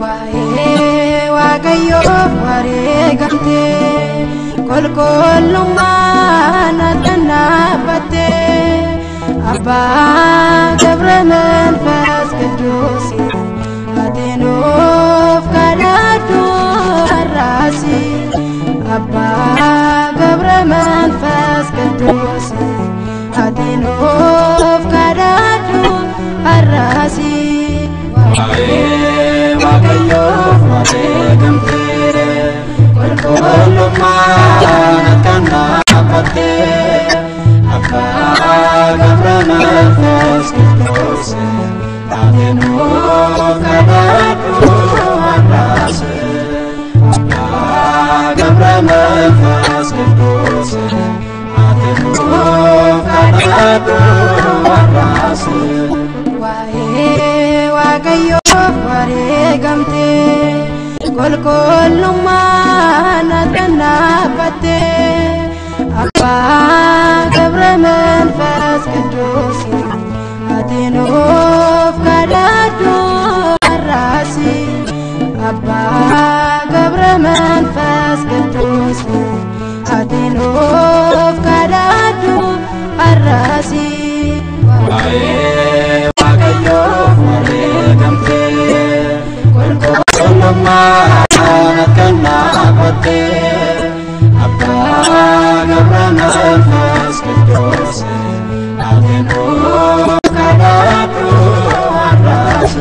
Waa'ee Waaqayyoof wareegamtee, qulqullummaan dhaabattee, Abbaa Gabra Manfas Qidduus, ati nuuf kadhadhu har'aasi. Abbaa Gabra Manfas Qidduus, ati nuuf kadhadhu har'aasi. Waa'ee Waaqayyoof wareegamtee, qulqullummaan kan dhaabbattee, Abbaa Gabra Manfas Qidduus, ati nuuf kadhadhu har'aas. Abbaa Gabra Manfas Qidduus, ati nuuf kadhadhu har'aas. Waa'ee Waaqayyoof wareegamtee, qulqullummaan dhaabattee, Abbaa Gabra Manfas Qidduus, ati nuuf kadhadhu har'aasi. Abbaa Gabra Manfas Qidduus, ati nuuf kadhadhu har'aasi. Waa'ee Waaqayyoof wareegamtee, qulqullummaan kan dhaabbattee, Abbaa Gabra Manfas Qidduus, ati nuuf kadhadhu har'aas.